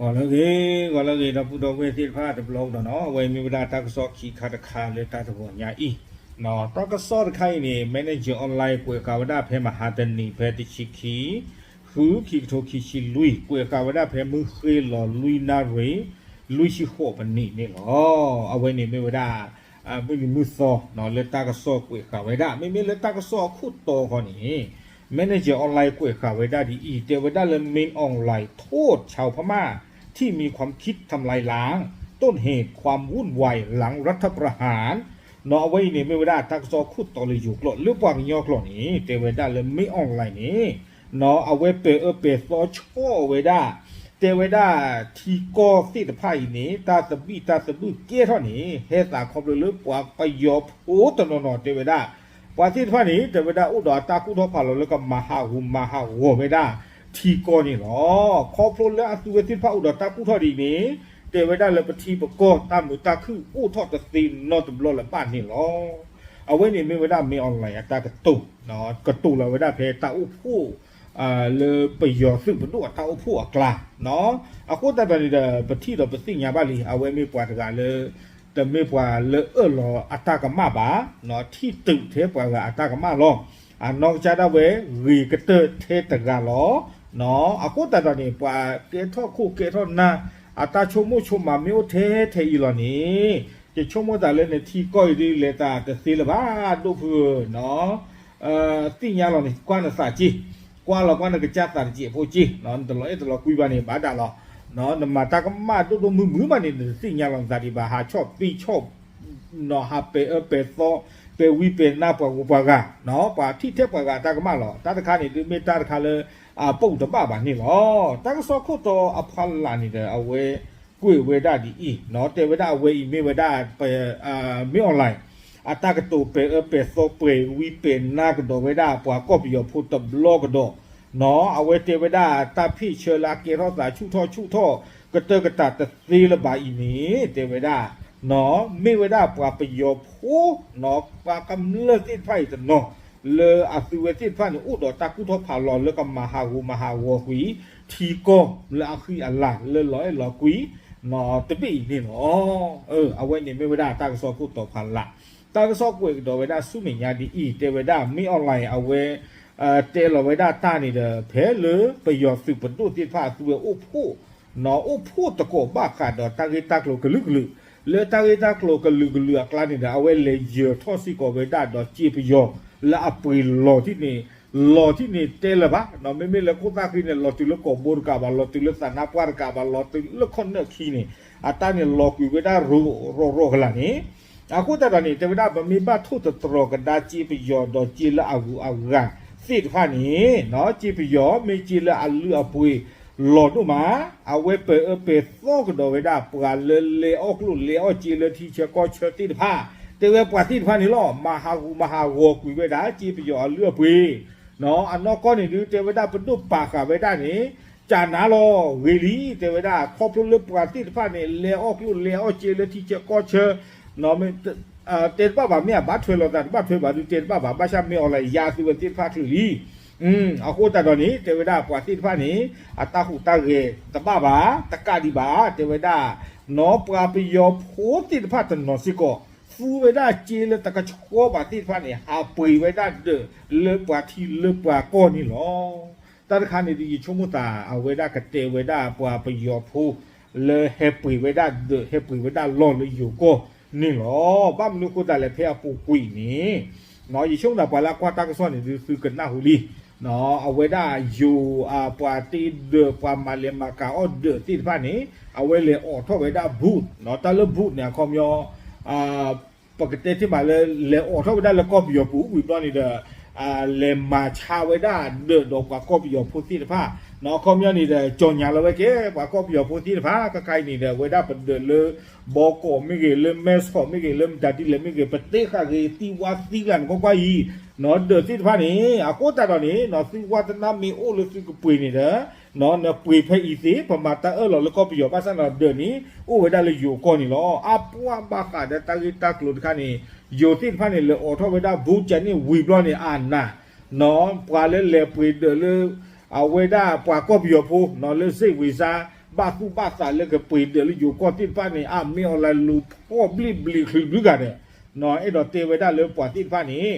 ဂီၤလၢအဂ့ၤ, ဂီၤလၢအဂ့ၤ ဒီပုၢ်ဒီဝဲၢ်သ့ၣ်တဖၣ်တဘျီကဒီးနီၤ, အဝဲမ့ၢ်ဝဲဒၣ်တၢ်ကစီၣ်ခံခါတခါလၢတၢ်တဂီၤညါအံၤ, တၢ်ကစီၣ်တခါအံၤန့ၣ် Manager Online ကွဲးဃာ်ဝဲဒၣ်ဖဲမဟါတနံၤ ဖဲတဆံခံ ဃု ခံကထိခံဆံလွံၢ် ကွဲးဃာ်ဝဲဒၣ်ဖဲမုၢ်ဃ့ၢ်လီၤလွံၢ်နၣ်ရံၣ် လွံၢ်ဆံဃိးမံးနံးန့ၣ်လီၤ. အဝဲန့ၣ်မ့ၢ်ဝဲဒၣ် မုၢ်နံၤမုၢ်သီ လၢတၢ်ကစီၣ်ကွဲးဃာ်ဝဲဒၣ်, မ့မ့ၢ်လၢတၢ်ကစီၣ်အခိၣ်တီဃီန့ၣ် Manager Online ကွဲးဃာ်ဝဲဒၣ်ဒ်အံၤ, တဲဝဲဒၣ်လၢ မင်းအောင်လှိုင် โทษชาวพม่าที่มีความคิดทำลายล้าง ต้นเหตุความวุ่นวายหลังรัฐประหาร နီၤ အဝဲအံၤန့ၣ်မ့ၢ်ဝဲဒၣ်တၢ်ကစီၣ်ခိၣ်တီလၢယိၤကျိာ်, လၢပှၤကညီကျိာ်န့ၣ် တဲဝဲဒၣ်လၢ မင်းအောင်လှိုင် န့ၣ် နီၤ အဝဲပဲာ်အၢပဲာ်သီဆီၣ်ဝဲဒၣ်, တဲဝဲဒၣ်ထံကီၢ်သ့ၣ်တဖၣ်အံၤန့ၣ် တၢ်သဘံၣ်တၢ်သဘုၣ်ကဲထီၣ်န့ၣ် ဟဲသးခီဖျိလၢပှၤပယီၤဖိတနီၤနီၤ တဲဝဲဒၣ် ပှၤသ့ၣ်တဖၣ်န့ၣ် တဲဝဲဒၣ်အိၣ်ဒီးအတၢ်ကူၣ်ထီၣ်ဖးလီၤလၢကမၤဟးဂူာ်မၤဟးဂီၤဝဲဒၣ်ထံကီၢ်န့ၣ်လီၤ. ခီဖျိလၢအသုဝဲသ့ၣ်တဖၣ်အိၣ်ဒီးတၢ်ကူၣ်ထီၣ်ဒ်အံၤန့ၣ် တဲဝဲဒၣ်လၢပထံပကီၢ်တၢ်မုာ်တၢ်ခုၣ်အိၣ်ထီၣ်တသ့နီတဘျီလၢၤဘၣ်န့ၣ်လီၤ. အဝဲန့ၣ်မ့ၢ်ဝဲဒၣ် မင်းအောင်လှိုင် အတၢ်ကတိၤ, ကတိၤလီၤဝဲဒၣ်ဖဲတၢ်အိၣ်ဖှိၣ် လၢပယီၤသုးပဒိၣ်အတၢ်အိၣ်ဖှိၣ်အကျါ, အဃိသတးဒီးန့ၣ်ဒီး ပထံၣ်ဒီးပသ့ၣ်ညါဘၣ်လံ, အဝဲမ့ၢ်ပှၤတဂၤလၢ တမ့ၢ်ပှၤလၢအၢၣ်လီၤအတၢ်ကမၣ်ဘၣ်, ထံၣ်တုာ်ထဲပှၤဂၤအတၢ်ကမၣ်လီၤ. အနီၢ်ကစၢ်ဒၣ်ဝဲဂ့ၤကတၢၢ်ထဲတဂၤလီၤ. အဃိသတးဒီးန့ၣ် ပှၤကဲထီၣ်ခိၣ်ကဲထီၣ်နၢ် အတၢ်ဆိကမိၣ်ဆိကမးမ့ၢ်အိၣ်ထဲထဲအံၤလီၤန့ၣ်, ယဆိကမိၣ်သးလၢနထံကီၢ်အံၤဒ်လဲၤတၢ်တသ့လၢၤဘၣ် ဒိၣ်ဖုဧၢ, သ့ၣ်ညါလီၤန့ၣ် ကွၢ်နသးက့ၢ်, ကွၢ်လီၤကွၢ်နကစၢ်သးတစဲးဖိက့ၢ်, နတလီၤအဲၣ်တလီၤကွံဘၣ်န့ၣ် ဘၣ်ဒၣ်လီၤ. နမၤတၢ်ကမၣ်ဒိၣ်ဒိၣ်မုၢ်မုၢ်ဘၣ်န့ၣ် နတသ့ၣ်ညါလီၤနသးဒံးဘၣ်, ဟးဆီၣ်ပ့ၤဆီၣ် နီၤ ဟးပဲာ်အၢပဲာ်သီ ပဲာ်ဝံပဲာ်နါပှၤဂုၤပှၤဂၤ, ပှၤထံၣ်ထဲပှၤဂၤအတၢ်ကမၣ်လီၤ. တၢ်တခါန့ၣ်ဒုးမ့ၢ်တၢ်တခါလၢ အပူၤတဘၣ်ဘၣ်န့ၣ်လီၤ. တၢ်ကစီၣ်ခိၣ်တီအဖီလာ်န့ၣ်ဒီး အဝဲကွဲးဝဲဒၣ်ဒ်အံၤ, တဲဝဲဒၣ်အဝဲအံၤမ့ၢ်ဝဲဒၣ် မင်းအောင်လှိုင် အတၢ်ကတိၤပဲာ်အၢပဲာ်သီပဲာ်ဝံပဲာ်နါကဒီးဝဲဒၣ်ပှၤကီၢ်ပယီၤဖိတဘျီကဒီး, နီၤ အဝဲတဲဝဲဒၣ်တၢ်ဖ့ၣ်ဆၢလၢအကဲထီၣ်သးဆူၣ်ထီၣ်ဆူၣ်ထီၣ် ကတၢၢ်ကတၢၢ်တသ့လၢၤဘၣ်အံၤန့ၣ် တဲဝဲဒၣ် မ့ၢ်ဝဲဒၣ်ပှၤပယီၤဖိ နီၤ ပှၤကမျၢၢ်သ့ၣ်တဖၣ်အံၤတနီၤ လၢအသုဝဲသ့ၣ်တဖၣ်န့ၣ် အိၣ်ဒီးတၢ်ကူၣ်ထီၣ်ဖးလီၤလၢကမၤဟးဂူာ်မၤဟးဂီၤကွံာ် ထံကီၢ်လၢအဃံအလၤလၢလီၤအဲၣ်လီၤကွံ တဘ့ၣ်အံၤန့ၣ်လီၤ. အဝဲန့ၣ်မ့ၢ်ဝဲဒၣ်တၢ်ကစီၣ်ခိၣ်တီဖီလာ်, တၢ်ကစီၣ်ကွဲးကဒီးဝဲဒၣ်ဆူမဲာ်ညါဒ်အံၤ, တဲဝဲဒၣ် မင်းအောင်လှိုင် အဝဲ တဲလီၤဝဲဒၣ်တၢ်န့ၣ်ဒီး ဖဲလၢပယီၤသုးပဒိၣ်သ့ၣ်တဖၣ်အသုဝဲအိၣ်ဖှိၣ် နီၤ အိၣ်ဖှိၣ်သကိးဘၣ်ဃးဒီးတၢ်ဂ့ၢ်တၢ်ကျိၤကလုာ်ကလုာ်, လၢတၢ်ဂ့ၢ်တၢ်ကျိၤကလုာ်ကလုာ်အကျါန့ၣ်ဒီး အဝဲလဲၤယၢၤထီၣ်စ့ၢ်ကီးဝဲဒၣ်ဒီးစ့ပယီၤ လၢအပှ့ၤလီၤထံၣ်န့ၣ် လီၤထံၣ်န့ၣ်တဲလၢၤဘၣ်, မ့မ့ၢ်လၢခိၣ်သၣ်ဃံန့ၣ် လီၤတုၤလၢကိာ်ဘိတကးဘၣ်, လီၤတုၤလၢသးနါပှၢ်တကးဘၣ်, လီၤတုၤလၢခီၣ်နၢၣ်ခံန့ၣ် အတၢ်န့ၣ်လီၤကွံာ်ဝဲဒၣ်ရိၢ်ရိၢ်ကလာ်န့ၣ်, အဃိသတးဒီးန့ၣ် တဲဝဲဒၣ် ပမ့ၢ်ဘၣ်ထိၣ်သတြီၤကဒါစ့ပယီၤဒီးစ့လၢအဂုၤအဂၤသ့ၣ်တဖၣ်န့ၣ်, စ့ပယီၤမ့ၢ်စ့လၢအလုၢ်အပှ့ၤလီၤဒိၣ်မး, အဝဲပဲာ်အၢပဲာ်သီကဒီးဝဲဒၣ် ပှၤလၢလဲၤအီၣ်ကျိၣ်လဲၤအီၣ်စ့လၢထံဆၢကီၢ်ဆၢသ့ၣ်တဖၣ်, တဲဝဲပှၤသ့ၣ်တဖၣ်န့ၣ်လီၤ မၤဟးဂူာ်မၤဟးဂီၤကွံာ်ဝဲဒၣ် စ့ပယီၤအလုၢ်အပှ့ၤ အနီၢ်ကီၢ်န့ၣ်ဒုး တဲဝဲဒၣ်ပဒိၣ်ပာ်ဃာ်ဝဲဒၣ်န့ၣ် ကနၤလီၤဂ့ၤလံ, တဲဝဲဒၣ် ခီဖျိလၢပှၤသ့ၣ်တဖၣ်န့ၣ် လဲၤအီၣ်ကျိၣ်လဲၤအီၣ်စ့လၢထံဆၢကီၢ်ဆၢ တဲတဘၣ်ဘၣ်, မ့ၢ်အဘၣ်ထွဲလိာ်သးတဘၣ်ထွဲဘၣ်ဒုး တဲတဘၣ်ဘၣ်, ဘၣ်ဆၣ် မင်းအောင်လှိုင် ယါသုဝဲသ့ၣ်တဖၣ်ချုးလံ. အဃိသတးဒီးန့ၣ် တဲဝဲဒၣ်ပှၤသ့ၣ်တဖၣ်န့ၣ် အတၢ်ဟူးတၢ်ဂဲၤတဘၣ်ဘၣ်, တကးဒံးဘၣ်, တဲဝဲဒၣ် နီၢ် ပှၤပယီၤဖိသ့ၣ်တဖၣ်တနီၤစ့ၢ်ကီး သူဝဲဒၣ်စ့လၢတကဆှီဘၣ်သ့ၣ်တဖၣ်န့ၣ် ဟးပှ့ၤဝဲဒၣ်ဒၢးလၢပှၤထံလၢပှၤကီၢ်န့ၣ်လီၤ. တၢ်တခါန့ၣ်ဒုး ယဆိကမိၣ်သး အဝဲဒၣ်ကတဲဝဲဒၣ်ပှၤပယီၤဖိ လၢဟဲပှ့ၤဝဲဒၣ်ဒၢး ဟဲပှ့ၤဝဲဒၣ်လီၢ်လၢယိၤကီၢ်န့ၣ်လီၤ. ဘၣ်မနုၤအဃိသတးလဲၣ် ဖဲအပူၤကွံာ်န့ၣ် ယဆိကမိၣ်သး ပှၤလၢအကွၢ်တၢ်ကစီၣ်န့ၣ်ဒုး သုကနၢ်ဟူလံ, အဝဲဒၣ်ယိၤ ပှၤတ့ဒၢး ပှၤမၤလဲၤမၤကၤအီၣ်ဒၢးသ့ၣ်တဖၣ်န့ၣ် အဝဲလဲၤအိးထီၣ်ဝဲဒၣ် booth, တၢ်လၢ booth န့ၣ် အခီပညီ ပကတဲတ့ၢ်မးလၢ လဲၤအိးထီၣ်ဝဲဒၣ်လၢကီၢ်ပယီၤပူၤဝံၤဘျီန့ၣ်ဒီး လဲၤမၤဆါဝဲဒၣ်ဒၢးဒီးပှၤကီၢ်ပယီၤဖိသ့ၣ်တဖၣ်, အခီပညီန့ၣ်ဒီး ကၠီၣ်ညါလီၤဝဲကဲ ပှၤကီၢ်ပယီၤဖိသ့ၣ်တဖၣ် ခဲခါအံၤန့ၣ်ဒီး အဝဲဒၣ်ပဒၢးလၢ ဘီကီးမ့ၢ်ဂ့ၤ လၢမဲဆီးမ့ၢ်ဂ့ၤ လၢမတၤဒ်လဲၣ်မ့ၢ်ဂ့ၤ ပတ့ဃာ်ဂ့ၤ သံဝါသံလၢနကွၢ်ကွၢ်အံၤ ဒၢးသ့ၣ်တဖၣ်န့ၣ် အဃိသတးဒီးန့ၣ် သုဝါသနၢ်မ့ၢ်အိၣ်လၢသုကပှ့ၤန့ၣ်ဒီး နပှ့ၤဖဲအံၤသ့ ပမၤတၢ်အၢၣ်လီၤလၢကီၢ်ပယီၤ ဘၣ်ဆၣ်ဒီးဒၢးန့ၣ် အိၣ်ဝဲဒၣ်လၢယိၤကီၢ်န့ၣ်လီၤ. အပှၤဘၣ်ဃးဒီးတၢ်ဂ့ၢ်တၢ်ကျိၤတခါန့ၣ် ယိၤသ့ၣ်တဖၣ်န့ၣ် လဲၤအိးထီၣ်ဝဲဒၣ် booth န့ၣ်ဝံၤဘျီန့ၣ် အနၢ် ပှၤလၢလဲၤပှ့ၤဒၢးလၢ အဝဲဒၣ်ပှၤကီၢ်ပယီၤဖိ လၢစ့ၣ်ဝံၤစါ ဘၣ်သူၣ်ဘၣ်သးလၢကပှ့ၤဒၢးလၢယိၤကီၢ်သ့ၣ်တဖၣ်န့ၣ် အမ့ၢ်အီၤလၢလူၤဖှီၣ်ဘျ့ၣ်ဘျ့ၣ်ချုးဘျုးဂၤဒီး အဲၣ်ဒိးတဲဝဲဒၣ်လၢပှၤသ့ၣ်တဖၣ်န့ၣ်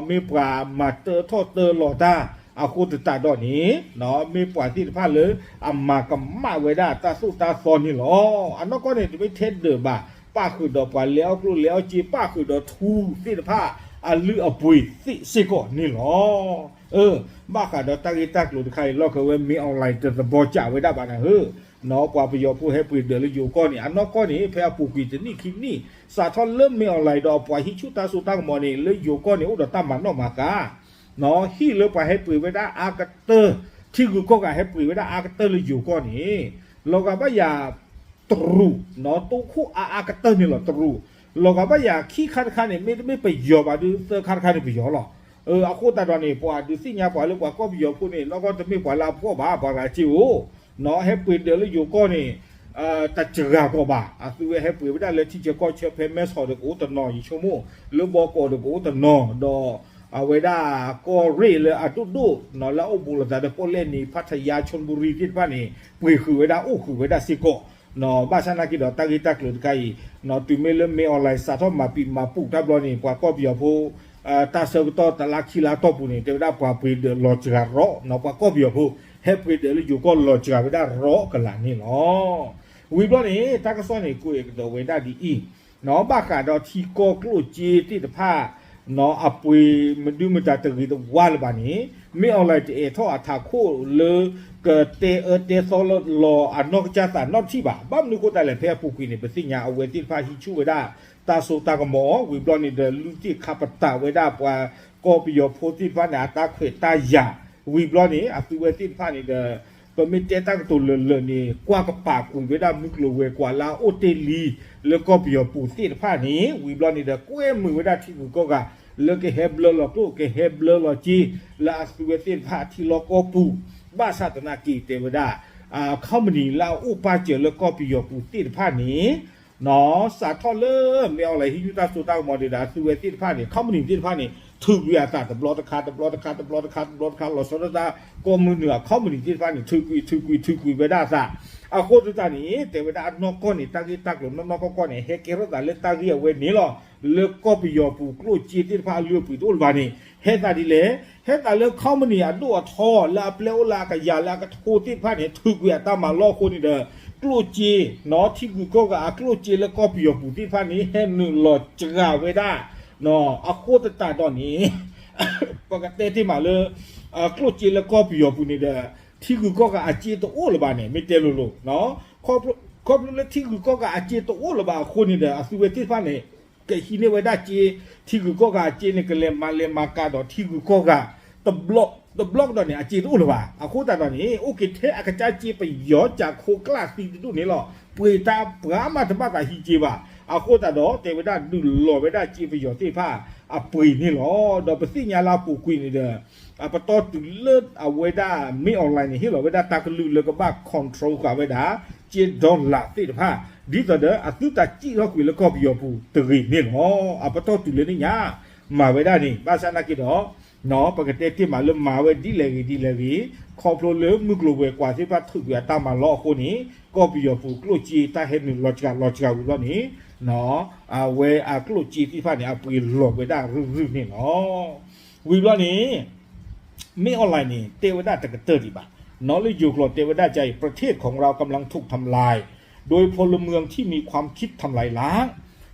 မ့ၢ်ပှၤမၤတၢထီၣ်တၢလီၤတၢ် အဃိသတးဒီးန့ၣ် မ့ၢ်ပှၤသ့ၣ်တဖၣ်လၢအမၤကမၣ်ဝဲဒၣ်တၢ်သိၣ်တၢ်သီန့ၣ်လီၤ. အနီၢ်ကီၢ်န့ၣ် တမ့ၢ်ထဲဒၢးဘၣ် ပၣ်ဃုာ်ဒီးပှၤလဲၤအီၣ်ကျိၣ်လဲၤအီၣ်စ့ ပၣ်ဃုာ်ဒီးထူသ့ၣ်တဖၣ် အလုၢ်အပှ့ၤသ့ၣ်စ့ၢ်ကီးန့ၣ်လီၤ. ဘၣ်ဃးဒီးတၢ်ဂ့ၢ်တၢ်ကျိၤတခါအံၤ လီၢ်ခၢဝဲ မင်းအောင်လှိုင် တသဘောကျဝဲဒၣ်ဘၣ်နၤဧၢ, ပှၤပယီၤဖိဟဲပှ့ၤဒၢးလၢယိၤကီၢ်န့ၣ် အနီၢ်ကီၢ်န့ၣ် ဖဲအပူၤကွံာ်တနံၣ်ခံနံၣ် စးထီၣ်လၢ မင်းအောင်လှိုင် ဒီးအပှၤဟံးဆူၣ်တၢ်စိတၢ်ကမီၤန့ၣ် လၢယိၤကီၢ်န့ၣ် အိၣ်ဒီးတၢ်မၤနီၣ်မၤဃါ ဟံၣ်လၢပှၤဟဲပှ့ၤဝဲဒၣ်အါကတၢၢ်, ထံဂုၤကီၢ်ဂၤဟဲပှ့ၤဝဲဒၣ်အါကတၢၢ်လၢယိၤကီၢ်န့ၣ် လီၤဂာ်ဘၣ်ယၤတရူး, တိခိၣ်အါအါကတၢၢ်န့ၣ်လီၤ တရူး, လီၤဂာ်ဘၣ်ယၤခံခါတခါန့ၣ် မ့တမ့ၢ်ပယီၤဘၣ်ဒီး သၢခါတခါန့ၣ်ပယီၤလီၤ. အဃိသတးဒီးန့ၣ် ပှၤဒုးသ့ၣ်ညါပှၤလၢပှၤကီၢ်ပယီၤဖိန့ၣ် နီၢ်ကီၢ်တမ့ၢ်ပှၤလၢအဖှီၣ်ဘၣ် ပှၤဂၤစ့အိၣ် ဟဲပှ့ၤဒၢးလၢယိၤကီၢ်န့ၣ် တစှၤကီးဘၣ်. အသုဝဲဟဲပှ့ၤဝဲဒၣ်လၢထံဆၢကီၢ်ဆၢ ဖဲမဲဆီးဒီးကအိၣ်တနီၤ ယဆိကမိၣ် လၢဘီကီးဒီးကအိၣ်တနီၤ ဒီးအဝဲဒၣ်ကီၢ်ရ့ၣ်လၢအဒိၣ်ဒိၣ် လၢအအိၣ်ဘူးလိာ်သးဒီး ပီၣ်လဲၣ်နံၤ ဖးထယါ ခၠိၣ်ဘူရံၤသ့ၣ်တဖၣ်န့ၣ် ပှ့ၤဃုာ်ဝဲဒၣ်အိၣ်ဃုာ်ဝဲဒၣ်စ့ၢ်ကီး. ဘၣ်ဆၣ်နာ်က့ဒီးတၢ်ဂ့ၢ်တၢ်ကျိၤတခါအံၤ တုၤမ့ၢ်လၢ မင်းအောင်လှိုင် စးထီၣ်မၤပံာ်မၤပူၤတၢ်ဘျီန့ၣ် ပှၤကီၢ်ပယီၤဖိ တၢ်ဆၢကတီၢ်တလါခံလါတီၢ်ပူၤန့ၣ် တဲဝဲဒၣ်ပှၤပှ့ၤဒၢးလီၤစှၤရီၤ ပှၤကီၢ်ပယီၤဖိ ဟဲပှ့ၤဒၢးလၢယိၤကီၢ်လီၤစှၤဝဲဒၣ်ရီၤကလာ်န့ၣ်လီၤ. ဝံၤဘျီန့ၣ် တၢ်ကစီၣ်န့ၣ် ကွဲးကဒီးဝဲဒၣ်ဒ်အံၤ ဘၣ်ဃးဒီးထံကီၢ်ကျိၣ်စ့သ့ၣ်တဖၣ် အပှ့ၤမနုၤမတၤတဂ့ၤတဝါလၢၤဘၣ်န့ၣ် မင်းအောင်လှိုင် တအိးထီၣ်အထးခိၣ်လၢ ကတဲအၢတဲသီလီၤအနီၢ်ကစၢ်သးနီတထံၣ်ဘၣ်. ဘၣ်မနုၤအဃိသတးလဲၣ် ဖဲအပူၤကွံာ်န့ၣ် ပသ့ၣ်ညါအဝဲသ့ၣ်တဖၣ်ဟံးဆူၣ်ဝဲဒၣ် တၢ်စိတၢ်ကမီၤ ဝံၤဘျီန့ၣ်ဒီး လုၢ်သ့ၣ်ခါပတာ်ဝဲဒၣ်ပှၤကီၢ်ပယီၤဖိသ့ၣ်တဖၣ်န့ၣ် အတၢ်ခွဲးတၢ်ယာ် ဝံၤဘျီန့ၣ် အသုဝဲသ့ၣ်တဖၣ်န့ၣ်ဒီး ပမ့ၢ်တဲတၢ်ကတိၤလၢာ်လၢာ်န့ၣ် ကွၢ်ကပာ်ကွံာ်ဝဲဒၣ်မုၢ်ကျိၤဝဲၤကွာ်လၢအအိၣ်တ့ၢ်လံ လၢကီၢ်ပယီၤပူၤသ့ၣ်တဖၣ်န့ၣ် ဝံၤဘျီန့ၣ်ဒီး ကွဲမုာ်ဝဲဒၣ်ထံဂုၤကီၢ်ဂၤ လၢကဟဲဘျၢလီၤကျိၣ် ကဟဲဘျၢလီၤစ့ လၢအသုဝဲသ့ၣ်တဖၣ်အထံလီၢ်ကီၢ်ပူၤ ဘၣ်ဆၣ်သနာ်က့တဲဝဲဒၣ် company လၢအအိၣ်ပာ်စၢၤလၢကီၢ်ပယီၤပူၤသ့ၣ်တဖၣ်န့ၣ် စးထီၣ်လၢ မင်းအောင်လှိုင် ဟံးဆူၣ်တၢ်စိတၢ်ကမီၤန့ၣ်ဒီး အသုဝဲသ့ၣ်တဖၣ်န့ၣ် company သ့ၣ်တဖၣ်န့ၣ် ထုးကွံာ်အသးတဘျီတခါ တဘျီတခါ တဘျီတခါ တဘျီတခါ လီၤဆီဒၣ်တၢ် ကီၢ်မုၢ်နုာ်အ company သ့ၣ်တဖၣ်န့ၣ် ထုးကွံာ် ထုးကွံာ် ထုးကွံာ်ဝဲဒၣ်အသး အဃိသတးန့ၣ် တဲဝဲဒၣ်အနီၢ်ကီၢ်န့ၣ် တၢ်ဂ့ၢ်တၢ်ကျိၤနီၢ်နီၢ်ကီၢ်ကီၢ်န့ၣ် ဟဲကဲထီၣ်သးလၢတၢ်ဂ့ၢ်အဝဲန့ၣ်လီၤ. လၢကီၢ်ပယီၤပူၤကျိၣ်စ့သ့ၣ်တဖၣ်အလုၢ်အပှ့ၤတအိၣ်လၢၤဘၣ်န့ၣ် ဟဲသးဒ်လဲၣ် ဟဲသးလၢ company အဒိၣ်အထီ လၢအပျဲၢ်အိၣ်လၢအကယၤလၢအကထိသ့ၣ်တဖၣ်န့ၣ် ထုးကွံာ်အတၢ်မၤလီၢ်အဃိန့ၣ်ဒီး ကျိၣ်စ့ ထံဂုၤကီၢ်ဂၤအကျိၣ်စ့လၢကီၢ်ပယီၤပူၤသ့ၣ်တဖၣ်န့ၣ် ဟဲနုာ်လီၤစှၤဝဲဒၣ် အဃိသတးဒီးန့ၣ် ပကတဲတ့ၢ်မးလၢ ကျိၣ်စ့လၢကီၢ်ပယီၤပူၤန့ၣ်ဒီး ထံဂုၤကီၢ်ဂၤအစ့တအိၣ်လၢၤဘၣ်န့ၣ် မ့ၢ်တဲလိၤလိၤ ခီဖျိလၢထံဂုၤကီၢ်ဂၤအစ့တအိၣ်လၢၤဘၣ်အဃိန့ၣ်ဒီး အသုဝဲသ့ၣ်တဖၣ်န့ၣ် ကဟံးန့ၢ်ဝဲဒၣ်စ့ ထံဂုၤကီၢ်ဂၤအစ့န့ၣ် ကလဲၤမၤလဲၤမၤကၤဒီးထံဂုၤကီၢ်ဂၤ တဘျီကဒီးန့ၣ် အစ့တအိၣ်လၢၤဘၣ်. အဃိသတးဒီးန့ၣ် အိၣ်က့ၤထဲအကစၢ်စ့ပယီၤစးခိကျၢ်သံတဒူၣ်န့ၣ်လီၤ. ပှ့ၤတၢ်ပှၤမၤတဘၣ်သးဟံးစ့ဘၣ်. အဃိသတးဒီးတဲဝဲဒၣ်ဒုးလီၤဝဲဒၣ်စ့ပယီၤသ့ၣ်တဖၣ်အပှ့ၤန့ၣ်လီၤ. ဒီးပသ့ၣ်ညါလၢအပူၤကွံာ်န့ၣ်ဒီး အပတီၢ်တုၤလၢအဝဲဒၣ် မင်းအောင်လှိုင် န့ၣ် ဟ့ၣ်လီၤဝဲဒၣ်တၢ်ကလုၢ်လၢကဘၣ် control ဃာ်ဝဲဒၣ် စ့ dollar သ့ၣ်တဖၣ် ဒ်သိးဒီးအသုတၢ်စံၣ်ထီၣ်ကွံာ်လၢကီၢ်ပယီၤပူၤတဂ့ၤန့ၣ်လီၤ. အပတီၢ်တုၤလၢန့ၣ်ညါ မၤဝဲဒၣ်န့ၣ် ဘၣ်ဆၣ်နာ်က့ဒီး ပကတဲတ့ၢ်မးလၢမၤဝဲဒ်လဲၣ်ဂ့ၤဒ်လဲၣ်ဂ့ၤ ခီဖျိလၢမုၢ်ကျိၤဝဲၤကွာ်သ့ၣ်တဖၣ်ထုးကွံာ်အတၢ်မၤလီၢ်အဃိန့ၣ် ကီၢ်ပယီၤပူၤကျိၣ်စ့တၢ်ဟဲနုာ်လီၤစှၤလီၤစှၤဝံၤဘျီန့ၣ် အဝဲအကျိၣ်စ့သ့ၣ်တဖၣ်န့ၣ် အပှ့ၤလီၤဝဲဒၣ်ရုၢ်ရုၢ်န့ၣ်လီၤ. ဝံၤဘျီန့ၣ် မင်းအောင်လှိုင် န့ၣ် တဲဝဲဒၣ်တကတၢၢ်ဒံးဘၣ် နီၢ်လၢယိၤကျိာ်တဲဝဲဒၣ်ကအံၤ ประเทศของเรากำลังถูกทำลาย โดยพลเมืองที่มีความคิดทำลายล้าง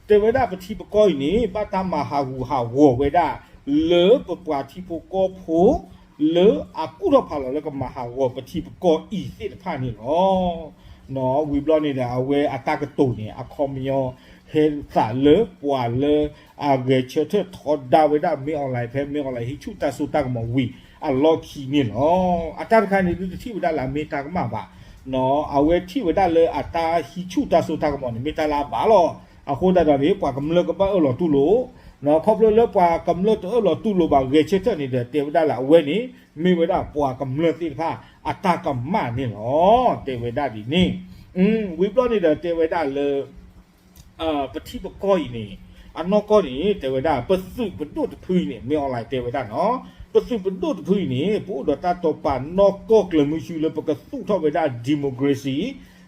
တဲဝဲဒၣ်ပထံပကီၢ်အံၤန့ၣ် ဘၣ်တၢ်မၤဟးဂူာ်ဟးဂီၤဝဲဒၣ် လၢပပှၤထံဖိကီၢ်ဖိ လၢအကူၣ်ထီၣ်ဖးလီၤလၢကမၤဟးဂီၤပထံပကီၢ်အံၤသ့ၣ်တဖၣ်န့ၣ်လီၤ. ဝံၤဘျီန့ၣ်ဒီး အဝဲအတၢ်ကတိၤန့ၣ် အခီပညီ ဟဲသးလၢပှၤလၢအဂဲၤဆၢထၢၣ်ထီဒါဝဲဒၣ် မင်းအောင်လှိုင် ဖဲ မင်းအောင်လှိုင် ဟံးဆူၣ်တၢ်စိတၢ်ကမီၤဝံၤအလီၢ်ခံန့ၣ်လီၤ. အတၢ်တခါန့ၣ်ဒုးတထံၣ်ဝဲဒၣ်လၢအမ့ၢ်တၢ်ကမၣ်ဘၣ် အဝဲထံၣ်ဝဲဒၣ်လၢအတၢ်ဟံးဆူၣ်တၢ်စိတၢ်ကမီၤန့ၣ် မ့ၢ်တၢ်လၢအဘၣ်လီၤ. အဃိသတးဒီးန့ၣ် ပှၤကမျၢၢ်ကဘၣ်အၢၣ်လီၤတူၢ်လိာ် ခီဖျိလၢပှၤကမျၢၢ်တအၢၣ်လီၤတူၢ်လိာ်ဘၣ် ဂဲၤဆၢထၢၣ်န့ၣ်ဒီး တဲဝဲဒၣ်လၢအဝဲန့ၣ် မ့ၢ်ဝဲဒၣ်ပှၤကမျၢၢ်သ့ၣ်တဖၣ်အတၢ်ကမၣ်န့ၣ်လီၤ. တဲဝဲဒၣ်ဒ်န့ၣ် ဝံၤဘျီန့ၣ်ဒီးတဲဝဲဒၣ်လၢ ပထံပကီၢ်အံၤန့ၣ် အနီၢ်ကီၢ်န့ၣ် တဲဝဲဒၣ် ပသုးပဒိၣ်တဖုအံၤန့ၣ် မင်းအောင်လှိုင် တဲဝဲဒၣ်နီၤ ပသုးပဒိၣ်တဖုအံၤန့ၣ် ပအိၣ်ဒီးတၢ်တိာ်ပာ်နီၢ်ကီၢ်ကျၢၤမုဆူလၢပကသူၣ်ထီၣ်ဝဲဒၣ် democracy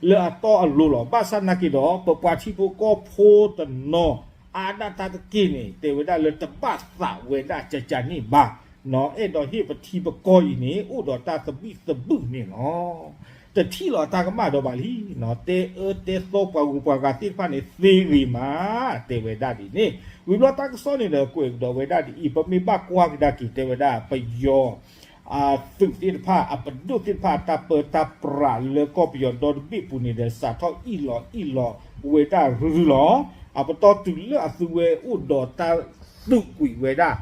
လၢအတီအလိၤလီၤ. ဘၣ်ဆၣ်နာ်က့ဒီး ပပှၤထံဖိကီၢ်ဖိတနီၤ အါဒၣ်တၢ်တက့ၢ်န့ၣ် တဲဝဲဒၣ်လၢတဘၣ်သးဝဲဒၣ်ကကန့ၣ်ဘၣ်, အဲၣ်ဒိးဟ့ၣ်ပထံပကီၢ်အံၤန့ၣ် အိၣ်ဒီးတၢ်သဘံၣ်သဘုၣ်န့ၣ်လီၤ. တထံၣ်လီၤအတၢ်ကမၣ်ဒီးဘၣ်လံ, တဲအၢတဲသီပှၤဂုၤပှၤဂၤသ့ၣ်တဖၣ်န့ၣ်သ့ဂ့ၤမး, တဲဝဲဒၣ်ဒ်န့ၣ်. ဝံၤဘျီတၢ်ကစီၣ်န့ၣ်ဒီး ကွဲးကဒီးဝဲဒၣ်ဒ်အံၤ, ပမ့ၢ်ဘၣ်ကွၢ်ကဒါက့ၤ တဲဝဲဒၣ်ပယီၤ သုးသ့ၣ်တဖၣ် အပဒိၣ်သ့ၣ်တဖၣ် တၢ်ပၢတၢ်ပြးလၢကီၢ်ပယီၤဒီတဘ့ၣ်ပူၤန့ၣ်ဒီး စးထီၣ်အ့ၣ်လီၤအ့ၣ်လီၤဝဲဒၣ်ရုရုလီၤ. အပတီၢ်တုၤလၢအသုဝဲအိၣ်ဒီးတၢ်သုးကွံာ်ဝဲဒၣ်,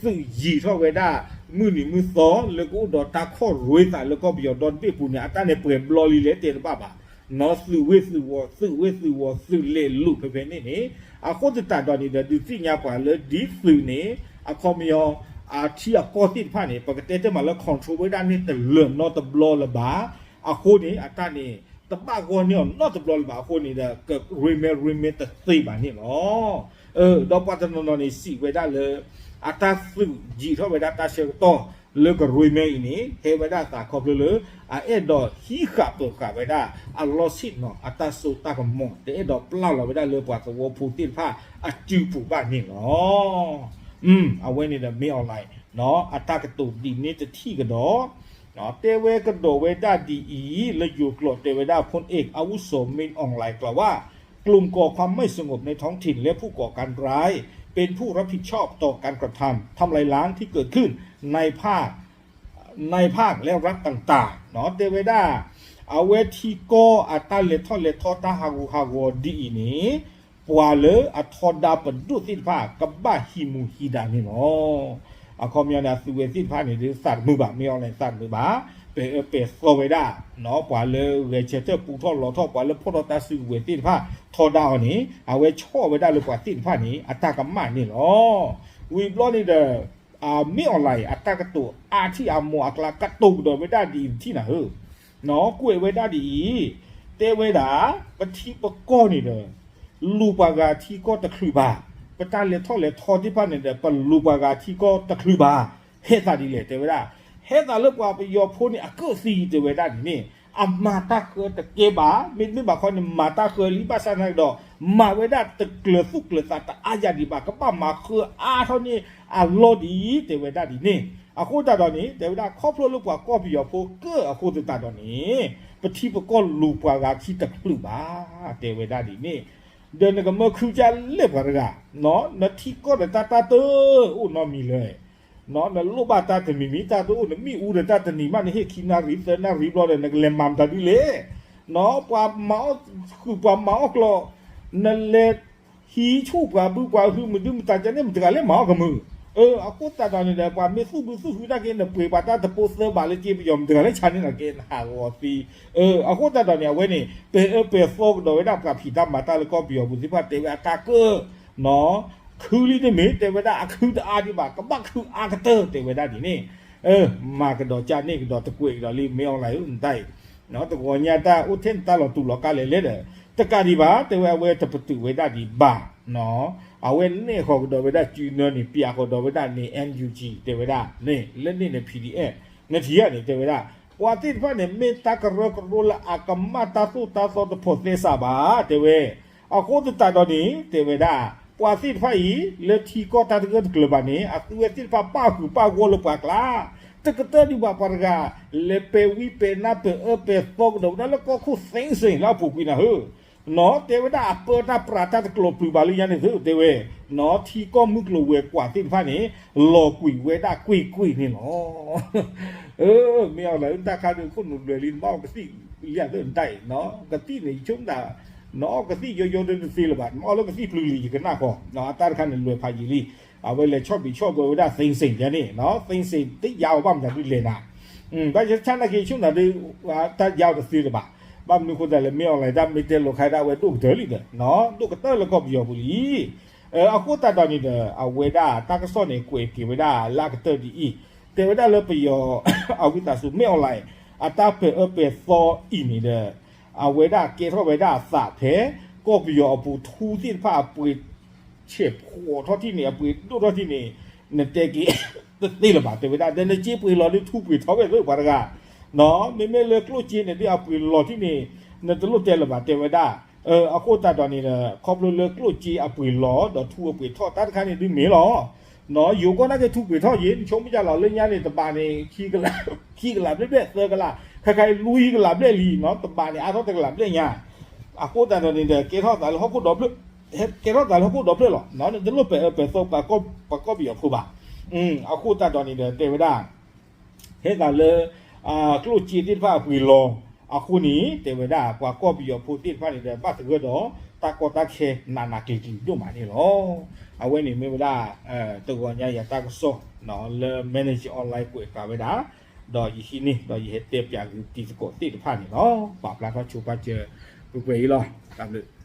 သုးယံၤထီၣ်ဝဲဒၣ် မုၢ်နံၤမုၢ်သီလၢကအိၣ်ဒီးတၢ်ခီၣ်ရ့သးလၢကီၢ်ပယီၤဒီတဘ့ၣ်ပူၤန့ၣ် အတၢ်န့ၣ်ပှဲၤဘျီလံလဲၣ်တဲတဘၣ်ဘၣ်. သုးဝ့ၢ်သုးဝီၤ သုးဝ့ၢ်သုးဝီၤ သုးလဲၤလိာ်ဖဲဖဲန့ၣ်န့ၣ်, အဃိသတးဒီးန့ၣ်ဒီး ဒုးသ့ၣ်ညါပှၤလၢဒ်သုးန့ၣ် အခီပညီ အထံအကီၢ်သ့ၣ်တဖၣ်န့ၣ် ပကတဲတမးလၢ control ဝဲဒၣ်န့ၣ်တလၢာ်နီတဘျီလၢၤဘၣ်. အဃိန့ၣ် အတၢ်န့ၣ် တဘၣ်ဂီၢ်န့ၢ်အီၤနီတဘျီလၢၤဘၣ်အဃိန့ၣ်ဒီး ကရ့မဲရ့မဲတသ့ဘၣ်န့ၣ်လီၤ. ဒီးပှၤတနီၤနီၤန့ၣ် စံးဝဲဒၣ်လၢ အတၢ်သုးယံၤထီၣ်ဝဲဒၣ်တၢ်ဆၢကတီၢ်လၢကရ့မဲအံၤန့ၣ် ဟဲဝဲဒၣ်သးခီဖျိလၢ အအဲၣ်ဒိးဟံးဃာ်ပၢၤဃာ်ဝဲဒၣ် အလီၢ်ဆ့ၣ်နီၤ အတၢ်စိတၢ်ကမီၤ တအဲၣ်ဒိးပျၢ်လီၤဝဲဒၣ်လၢပှၤသဝီဖိသ့ၣ်တဖၣ်အစုပူၤဘၣ်န့ၣ်လီၤ. အဝဲန့ၣ်ဒီး မင်းအောင်လှိုင် အတၢ်ကတိၤဒ်န့ၣ်တထံၣ်ကဒီး တဲဝဲကဒီးဝဲဒၣ်ဒ်အံၤ လၢယိၤကျိာ်တဲဝဲဒၣ် พลเอกอาวุโส มินอองหลายกล่าวว่า กลุ่มก่อความไม่สงบในท้องถิ่นและผู้ก่อการร้ายเป็นผู้รับผิดชอบต่อการกระทำทำลายล้างที่เกิดขึ้นในภาค ในภาคและรัฐต่างๆ တဲဝဲဒၣ် အဝဲထံကီၢ်အတၢ်လဲၤထီၣ်လဲၤထီတၢ်ဟးဂူာ်ဟးဂီၤဒ်အံၤန့ၣ် ပှၤလၢအထီဒါပဒိၣ်သ့ၣ်တဖၣ် ကဘၣ်ဟံးမူဟံးဒါန့ၣ်လီၤ. အခီပညီန့ၣ် အသုးဝဲသ့ၣ်တဖၣ်န့ၣ် သးတမုာ်ဘၣ်, မင်းအောင်လှိုင် သးတမုာ်ဘၣ်, ပဲာ်အၢပဲာ်သီဝဲဒၣ် ပှၤလၢဂဲၤဆၢထၢၣ်ပူထီၣ်လီၤထီၣ် ပှၤလၢဖီၣ်ထီၣ်တၢ်စုကဝဲၤသ့ၣ်တဖၣ် ထီဒါအီၤန့ၣ် အဝဲဆီၣ်ဝဲဒၣ်လၢပှၤသ့ၣ်တဖၣ်န့ၣ် အတၢ်ကမၣ်န့ၣ်လီၤ. ဝံၤဘျီန့ၣ်ဒီး မင်းအောင်လှိုင် အတၢ်ကတိၤအါထံၣ်အါမီၤအကျါ ကတိၤကဒီးဝဲဒၣ်ဒ်အံၤထံၣ်နၤဧၢ, ကွဲးဝဲဒၣ်ဒ်အံၤ, တဲဝဲဒၣ် ပထံပကီၢ်န့ၣ်ဒီး လူၤပှၤဂၤထံကီၢ်တချုးဘၣ်, ပတၢ်လဲၤထီၣ်လဲၤထီသ့ၣ်တဖၣ်န့ၣ်ဒီး ပလူၤပှၤဂၤထံကီၢ်တချုးဘၣ်, ဟဲသးဒ်လဲၣ် တဲဝဲဒၣ်, ဟဲသးလၢပှၤပယီၤဖိန့ၣ် အကၢၣ်သံ တဲဝဲဒၣ်န့ၣ်န့ၣ် အမၤတၢ်ဃၢတကဲဘၣ်, မ့တမ့ၢ်ဘၣ်ခီန့ၣ် မၤတၢ်ဃၢလံ ဘၣ်ဆၣ်သနာ်က့ဒီး မၤဝဲဒၣ်တကျၢၤသူၣ်ကျၢၤသးတအါယၤဒံးဘၣ်, ကဘၣ်မၤဃၢအါထီၣ်န့ၢ်အလီၢ်ဒ်အံၤ တဲဝဲဒၣ်ဒ်န့ၣ်, အဃိသတးဒီးန့ၣ် တဲဝဲဒၣ်ခီဖျိလၢပှၤကီၢ်ပယီၤဖိကၢၣ်အဃိသတးဒီးန့ၣ် ပထံပကီၢ်လူၤပှၤဂၤခံတချုးဘၣ်, တဲဝဲဒၣ်ဒ်န့ၣ်, ဒီးနကမၢခုကၢ်လဲၣ်ပှၤတဂၤ, နထံကီၢ်ဒီးတၢ်တၢ်တအိၣ်နီတမံၤလဲၣ် နလိၣ်ဘၣ်တၢ်တမံၤမံၤ တၢ်တအိၣ်နမ့ၣ်အူဒီးတၢ်တနံၤမး နဟ့ၣ်ခံနၣ်ရံၣ်သၢနၣ်ရံၣ်ဘျီဒီး နကလဲၤမၤမတၤဒ်လဲၣ်, ပှၤမၤအီၣ်ဃုာ်ပှၤမၤအီၣ်ကျီၢ်, နလဲၤဟံးဆူၣ်ပှၤဘုပှၤဟုမဒုမတၤကန့ၣ် မတၤတဂၤလဲၣ်မၤအီၣ်ကမုာ်, အဃိသတးဒီးန့ၣ်ဒီး ပှၤမ့ၢ်သူၣ်ဘုသူၣ်ဟုတၢ်က့ နပှ့ၤပှၤတၢ်တပိၢ်သၢဘးလၢက့ပယီၤ မတၤတဂၤလဲၣ်ဆါန့ၢ်နၤက့ နဟးဂီၤသံ, အဃိသတးဒီးန့ၣ် အဝဲန့ၣ် ပဲာ်အၢပဲာ်သီကဒီးဝဲဒၣ်ပှၤဖံးတၢ်မၤတၢ်လၢကီၢ်ပယီၤပူၤသ့ၣ်တဖၣ် တဲဝဲအတၢ်ကၢၣ် ခုလံတမ့ၢ် တဲဝဲဒၣ်အခုတအါဒံးဘၣ် ကဘၣ်ခုအါကတၢၢ် တဲဝဲဒၣ်ဒ်န့ၣ်, မၤကဒီးကၢ်န့ၣ်ကဒီးတကွဲးကဒီးလံ မင်းအောင်လှိုင်ဧၢ နတၢ်အံၤ, တဂီၤညါတၢ်အိၣ်ထဲနတၢ်လီၤတူာ်လီၤကာ်လဲၣ်လဲၣ်ဒီး တကးဒံးဘၣ် တဲဝဲအဝဲတပတုာ်ဝဲဒၣ်ဒံးဘၣ်, အဝဲနဲၣ်ဃီၤကဒီးဝဲဒၣ်စုနၢန့ၣ် ပျးဃီၤဒီးဝဲဒၣ်န့ၣ် NUG တဲဝဲဒၣ်န့ၣ် လၢန့ၣ်န့ၣ် PDF နထံၣ်ဧါန့ၣ် တဲဝဲဒၣ် ပှၤသ့ၣ်တဖၣ်န့ၣ် မ့ၢ်တၢ်ကရၢကရိလၢအကမၣ်တၢ်သိၣ်တၢ်သီတဖိးသဲစးဘၣ် တဲဝဲ, အဃိသတးဒီးန့ၣ် တဲဝဲဒၣ် ပှၤသ့ၣ်တဖၣ်အံၤ လၢထံကီၢ်တၢ်တဂၢၢ်တကျၢၤဘၣ်န့ၣ် အသုဝဲသ့ၣ်တဖၣ်ပၣ်ဃုာ်ပၣ်ဂီၢ်လၢပှၤကျါ, တကတၢၢ်ဒံးဘၣ်ပှၤတဂၤ လဲၤပဲာ်ဝံပဲာ်နါပဲာ်အၢပဲာ်သီကဒီးဝဲဒၣ်လၢကီၢ်ခိၣ်သ့စ့ၢ်လၢအပူၤကွံာ်နၤဧၢ နီၢ် တဲဝဲဒၣ်အပၢတၢ်ပြးတၢ်တကျိၤပျုၤဘၣ်လၢညါန့ၣ်သု တဲဝဲ, နီၢ် ထံကီၢ်မုၢ်ကျိၤဝဲၤကွာ်သ့ၣ်တဖၣ်န့ၣ် လီၤကွံာ်ဝဲဒၣ်ကွ့ၢ်ကွ့ၢ်န့ၣ်လီၤ. မ့ၢ်အီၤလၢတၢ်ခါဒုးခိၣ်နူာ်လွဲၤလံ နဘၣ်အီၣ်ကသံၣ်လံအသၢနတၢ်အံၤ နီၢ် ကသံၣ်န့ၣ် ယဆိကမိၣ် နအီၣ်ကသံၣ်ယိယိဒုးတသ့လၢၤဘၣ် နမ့ၢ်အီၣ်လၢကသံၣ်ပျုၤလံ ယကနၣ်ဃီ နီၢ် အတၢ်တခါန့ၣ်လွဲၤဖးယံာ်လံ အဝဲလဲၤဆီၣ်ဘံးဆီၣ်ဘၢဝဲဒၣ်သ့စ့ၢ်ညါန့ၣ် နီၢ် သ့စ့ၢ်တယါအီၤဘၣ်မနုၤဒုးလဲၤနၤ ဘၣ်ဆၣ်နာ်က့ဆိကမိၣ်နၤဒုး တၢ်ယါအီၤတသ့လၢၤဘၣ် ဘၣ်မနုၤဃိသတးလဲၣ် မ့ၢ်အီၤလၢတၢ်မ့ၢ်တဲလီၤခါဒၣ်ဝဲဒိၣ်ကတၢၢ်လံဒီး နီၢ် ဒိၣ်ကတၢၢ်လၢကီၢ်ပယီၤပူၤလံ အဃိသတးဒီးန့ၣ်ဒီး အဝဲဒၣ်တၢ်ကစီၣ်န့ၣ် ကွဲးက့ၤဝဲဒၣ်လၢအကတၢၢ်ဒ်အံၤ, တဲဝဲဒၣ်လၢပယီၤ အဝံသးစူၤ မ့ၢ်အီၤလၢ အတၢ်ပဲာ်အၢပဲာ်သီအံၤန့ၣ်ဒီး အဝဲဒၣ်ကဲထီၣ်ဝဲဒၣ်အသးဖဲ ကီၢ်ပယီၤအပူၤထူသ့ၣ်တဖၣ်အပှ့ၤ ဆဲးဖှိးထီၣ်ထံၣ်န့ၣ် အပှ့ၤဒိၣ်ထီၣ်ထံၣ်န့ၣ် နတဲက့ၤ တသ့လၢၤဘၣ် တဲဝဲဒၣ် ဒီးနစ့ပှ့ၤလီၤဒုးထူပှ့ၤထီၣ်ဝဲသ့ၣ်ပှၤတဂၤ မ့မ့ၢ်လၢကျိၣ်စ့န့ၣ်ဒုးအပှ့ၤလီၤထံၣ်န့ၣ် နတလိၣ်တဲလၢၤဘၣ် တဲဝဲဒၣ်. အဃိသတးဒီးန့ၣ်ဒီး ခီဖျိလၢကျိၣ်စ့အပှ့ၤလီၤ ဒီးထူအပှ့ၤထီၣ်တၢ်တခါန့ၣ်ဒုးမ့ၢ်လီၤ. ယိၤကီၢ်နာ်က့ထူပှ့ၤထီၣ်ယ့ၣ် နဆိကမိၣ်ယါလီၤလၢညါန့ၣ် တဘးန့ၣ် ခံကလးဘျဲၣ်ဘျဲၣ် သၢကလး ခဲခါအံၤလွံၢ်ကလးဘျဲၣ်လံနီၤ တဘးန့ၣ် အါထီၣ်တကလးဘျဲၣ်ညါ. အဃိသတးဒီးန့ၣ်ဒီး ကဲထီၣ်သးလၢဟီၣ်ခိၣ်ဒီဖျၢၣ် ကဲထီၣ်သးလၢဟီၣ်ခိၣ်ဒီဖျၢၣ်လီၤ. နတလိၣ်ပဲာ်အၢပဲာ်သီ ပှၤကီၢ်ပယီၤဖိဘၣ်. အဃိသတးဒီးန့ၣ်ဒီး တဲဝဲဒၣ် ဟဲသးလၢ ကျိၣ်စ့သ့ၣ်တဖၣ်အပှ့ၤလီၤ အဃိန့ၣ် တဲဝဲဒၣ် ပှၤကီၢ်ပယီၤဖိသ့ၣ်တဖၣ်န့ၣ်ဒီး ဘၣ်သဂၢၢ်ဒီးတၢ်ကီတၢ်ခဲနးနးကျံၤကျံၤဒိၣ်မးန့ၣ်လီၤ. အဝဲန့ၣ်မ့ၢ်ဝဲဒၣ် တဂီၤညါယၤတၢ်ကစီၣ် လၢ Manager Online ကွဲးဃာ်ဝဲဒၣ် ဒီးယဟံးန့ၢ် ဒီးယဟဲတဲပၠးဂုာ်တံၤသကိးသ့ၣ်တဖၣ်န့ၣ်လီၤ. ပာ်ဖျါထီၣ်ဆိပာ်စၢၤ ပှဲၤပှဲၤအံၤလီၤ. တၢ်ဘျုး